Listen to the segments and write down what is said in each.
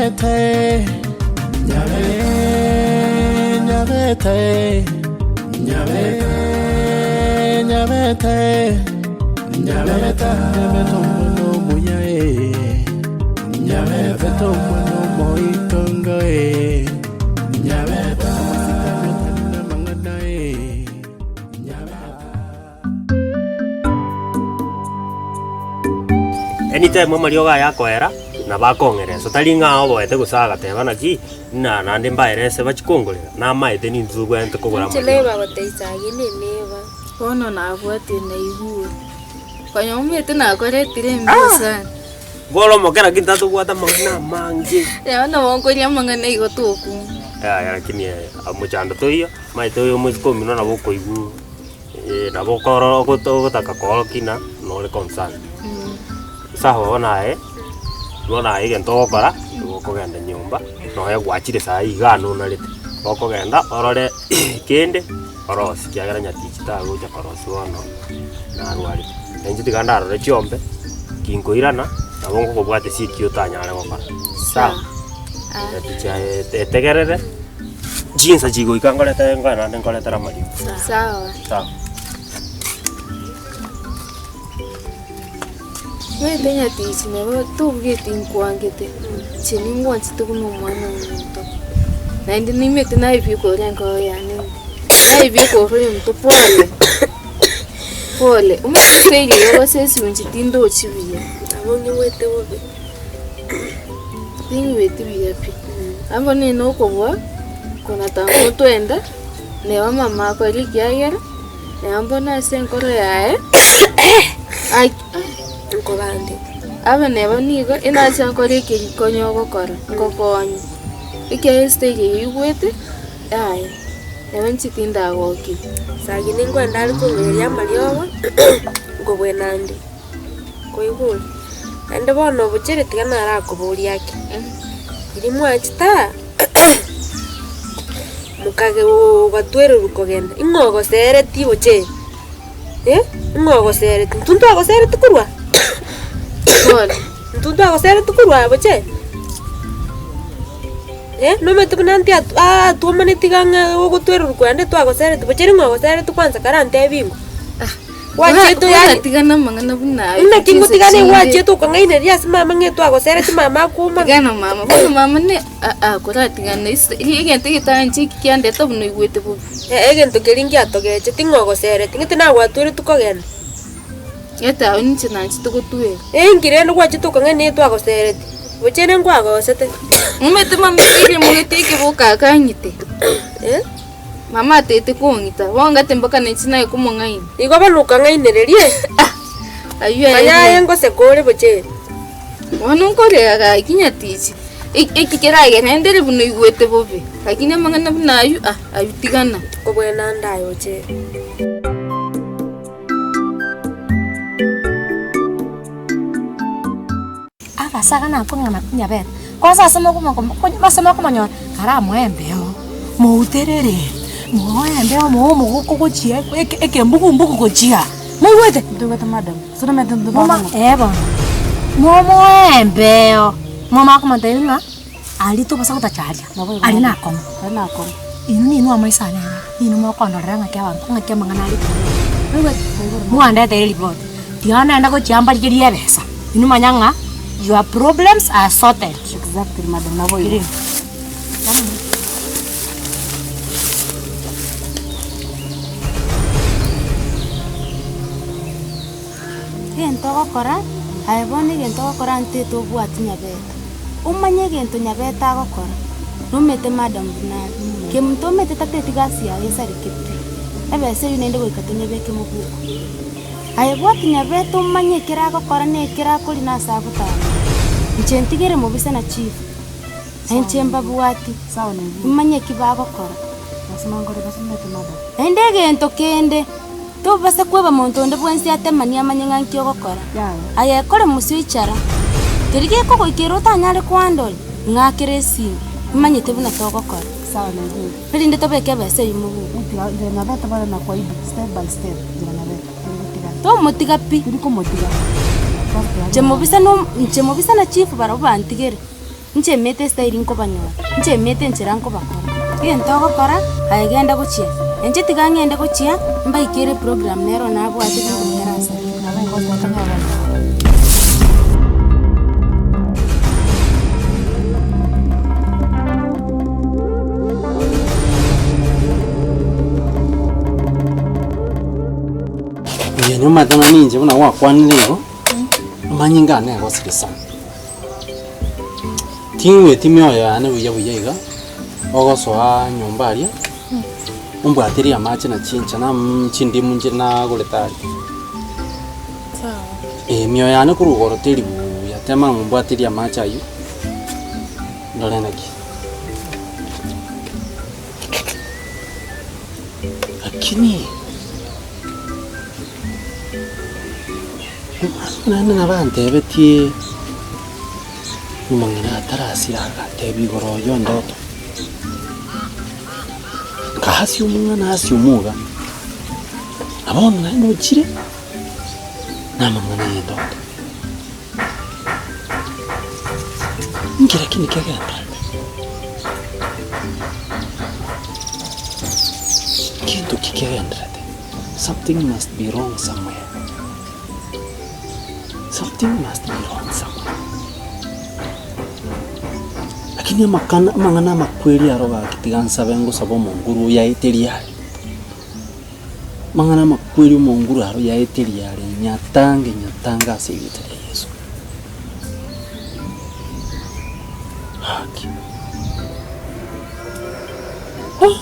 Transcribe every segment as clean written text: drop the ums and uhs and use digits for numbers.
Nyabete, Nyabete, Nyabete, Nyabete, Nyabete, Nyabete, Nyabete omwana omuya eh. Nyabete omwana omoitongo eh. Nyabete omosikani otari namang'ana eh. Nyabete. Anytime amariogo aya akoera, nabo akong'eresa, tari ng'a oboete gose agateba naki, ng'a naende mbaerese bachie kongorera, namaete nintwe tobwenerete kogora Inche amariogo. neba goteisa age neneba. Bono nabwatire naigure, konya omanyete nakoretire embeo sana. Bono omoke lakini tatobwate amang'ana amange. Yaya nabo nkoria amang'ana igo tokunga. Yaya lakini omochando toiyo, omanyete oyo omoiseke omino nabo okoigwa. Nabo okoro ogotaka koorokia ng'a nore concerned. Sawa bono aye, bono aye egento ogokora, nigo okogenda nyomba, nonya gwachire saa igaa nonarete, okogenda orore kende orosie ekiagera nyatichi tagocha korosia bono narwarete. Na inche tiga ndarore chiombe, kinkoirana, nabo ngokobwatesia ekio otanyare gokora, sawa? Nyatichi aye etegerere. Chinsa chigoika nkorete nkoe naende nkoretere amariko. Sawa. Sawa. Omanyete nyatichi nabo tobugeti nkwangete, inche ningwanchete buna omwana omonto, naende nimanyete naye bikore enkoro yane ime, naye bikore oyominto pole, pole, omanyete ase riroba ase esunchi tindochi buya. Nabo ngigwete bobe. Tingweti buya pi, amo nere nokobua konatanga otwende, neba mama akore ekiagera, neba mbono ase enkoro yaye, aki Nkobande. abe neba nigo enache nkore ekeri konya ogokora, ngokonye, ekiagera estage eywo oigwete, yaya, neba inche tindagokiwa. Sagini nkwenda are kong'eria amariogo, nkobwena ande. Koigure? Naende bono obochere tiga narakoborie ake, riria mwachete aa, mokage ogatwererwa kogenda, ing'o ogoseretie bochere? Eh, ing'o ogoseretie? Intwe ntwagoseretie korwa Bono. Intwe ntwagoseretie korwa aa bochere? Eh, nomanyete buna nti atu atwomaneti iga ng'a ogotwererwa kogenda twagoseretie bochere ing'o ogoseretie kwanza karantebie ingo? Gwachiete Buna yaani tigana amang'ana buna ayo naki chinsa ngotigane chinde. gwachiete okong'ainereria ase mama ng'a etwagoseretie mama akoumana. Tigana mama, bono mama ne aa koratigana ase egento egetanchi eki kiandeta buna oigwete bobe. Eh egento keria ngiatogecheti ng'a ogoseretie, ng'iti nagwatweretie kogenda. Gete agwo ninche nanchete gotwera. Inki rende gwachete okong'ainereria etwagoseretie, bochene nkwagosete. Omanyete mama ekero mogete ekeboko akang'ite. Eh. Mama atete kong'ita, bono ngate mpaka nainche naye komong'aina. Igo bono okang'ainereria? Ayio Manya aye aye. ngoseka ore bocheri. Bono nkorera gaki nyatichi, eki keragere ndere buna oigwete bobe, lakini amang'ana buna ayio ah, ayio tigana. Kobwena ande aye bocheri. Agasaga nakong'ana nyabete, kwanza ase ase mokomonyora kare amoe embeo, mouterere, moe embeo moe omogoko gochia eke ekembugumbugu gochia, moigwete? Ntoigwete madam, ase nomanyete intwe Moma twakong'u. eh bono, momoe embeo, momanye komotebia ng'a aria tobasa gotacha aria, Nabo igo aria madam, nakong'u. aria nakong'u. Inwe ninwe amaiso ane aya, ninwe mokondorera ng'aki abanto ng'aki amang'ana are moigwete? Mwandetere ripoti, tiga naende gochia mbarigerie ebesa. Inwe manya ng'a your problems are sorted. Exactly madam nabo igo. Egento ogokora, aye bono egento ogokora ntete obwati nyabete, omanye egento nyabete agokora, nomanyete madam buna are, kemonto omanyete tateti gasi yaye esareke pi, ebesa eywo naende goika tonyebeke mobuko. Aye bwati nyabete omanye ekero agokora na ekero akoria na ase agotara. Inche ntigere mobisa na chief, na inche mbabwati, imanye eki bagokora. Naende egento kende, tobasa kweba monto onde bwensi atemanie amanye ng'a nki ogokora. Aye ekore mosio ichara, keria gekogoikera otanyare kohandle, ng'akere esimi, imanyete buna togokora. Erinde tobeke ebesa eywo moguko. Tomotiga pi. Inche mobisa no inche mobisa na chief barabwo bantigere. Inche emete estyle nkobanyora, inche emete enchera nkobakora. Egento ogokora, aye genda gochia, inche tiga ng'ende gochia, mbaikere eprogram nero nabwate binto bitarasareka. Nabo ngotoka Oye nomanyete ng'a ninche buna gwakwanire igo, amanyinga ane agosire sana. Ting'weti mioyo yane buya buya iga, ogosoa nyomba aria, ombwaterie amache na chincha na chindimu nchire nagorete aria. Eh, mioyo yane korwa igoro teri buya, tema ng'a ombwaterie amache aywo, ndore naki. Lakini. Naende nabantebetie omong'ina atarasira agantebia igoro oyo ndoto, nkasia omong'ina asia omoga, na bono naende ochire na amang'ana ya endoto. Inki lakini kegendererete? Gento ki kegendererete? Something must be wrong somewhere. Something must be wrong somewhere. Lakini amakana amang'ana amakweri aro gaki tiga nsabe ngosaba omonguru oyo aeterie are. Amang'ana amakweri omonguru aro yaeterie are nyatange nyatange ase erieta ria Yeso. Gaki. Huh!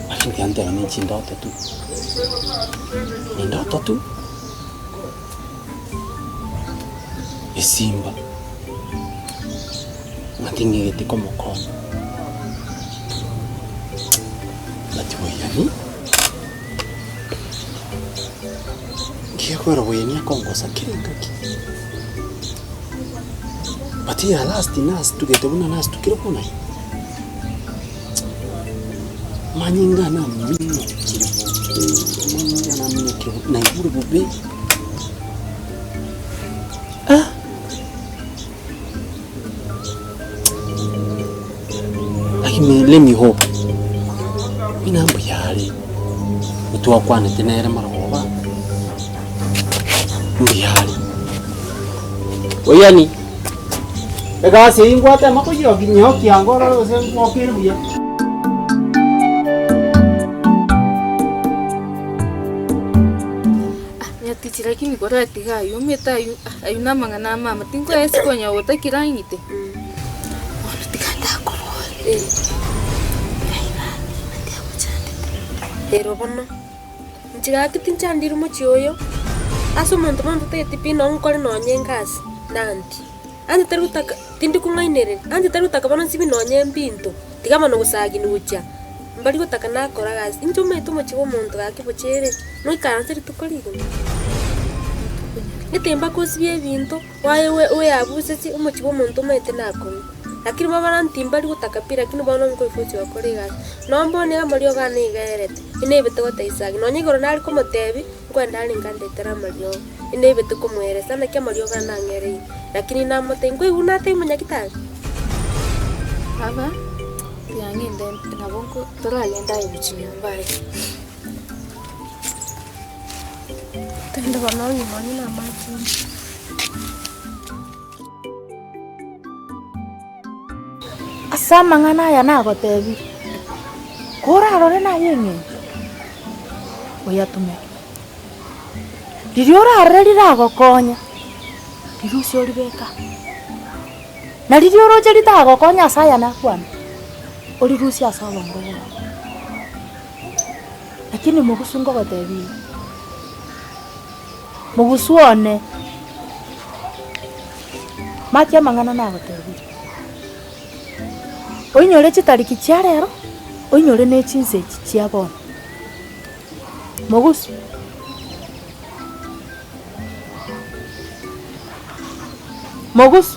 Lakini tiga ntebe ne chindoto tu, nindoto tu, esimba, ng'a ting'egeti komokonya, but boyani, ngiya boyani akongosa kera engaki, but ya last nasitugete buna nasitukire buna. Manyinga naminyokire bobe, amanyinga naminyokire bobe, naigure bobe. Ah! Lakini let me hope, buna mbuya are, ntwakwanete nere marogoba, mbuya are. Oyani. Egasi eyio ngwatema koyiokia nyeokia ango orore gose ngwokia ere buya. Nyatichi lakini koratiga aywo omanyete aywo aywo namang'ana a mama tinkoesi konya gotakire ang'ite. Bono tiga ndakoborie, ng'ai bande agochandete? Ero bono. Inche gaki tinchandiri mochie oyo, ase omonto bono totageti pi nonye nkore nonye egasi, nanti. Anche tari gotaka tindi kong'ainereria, anche tari gotaka bono nsibi nonye ebinto, tiga bono gosagini gochia, mbari gotaka nakora gasi. Inche omanyete omochie bwa omonto gaki bochere, noikaranse rituko rigima. Gete mpaka osibie ebinto. Kwaye oeabuseti omochie bw'omonto omanyete nakong'u, lakini bono timbari gotaka pi, lakini bono nkoifosi gokora egasi. Nonya bono iga amariogo ane iga aerete, inaebete gotebia Isaki, nonya igoro nare komotebia, nkoenda arenge andetere amariogo, inaebete komoeresa naki amariogo ane ang'ereire, lakini namotebia, nkoigwa natebia omonyagitari. Baba, tiga ng'ende nabo nko toragende aye gochia nyomba aye. Togende bono onywe nonye na amache onywe. Ase amang'ana aya nagotebirie, korarore naye eng'encho, oyatumeke. Riria orarore riragokonya, rirusie oribeke aa. Na riria oroche ritagokonya ase aya nakwana, orirusie ase obongo bwao. Lakini mogusu ngogotebirie, mogusu one, maki amang'ana nagotebirie, oinyore chitariki chia rero, oinyore ne chinsa echi chia bono, mogusu. Mogusu.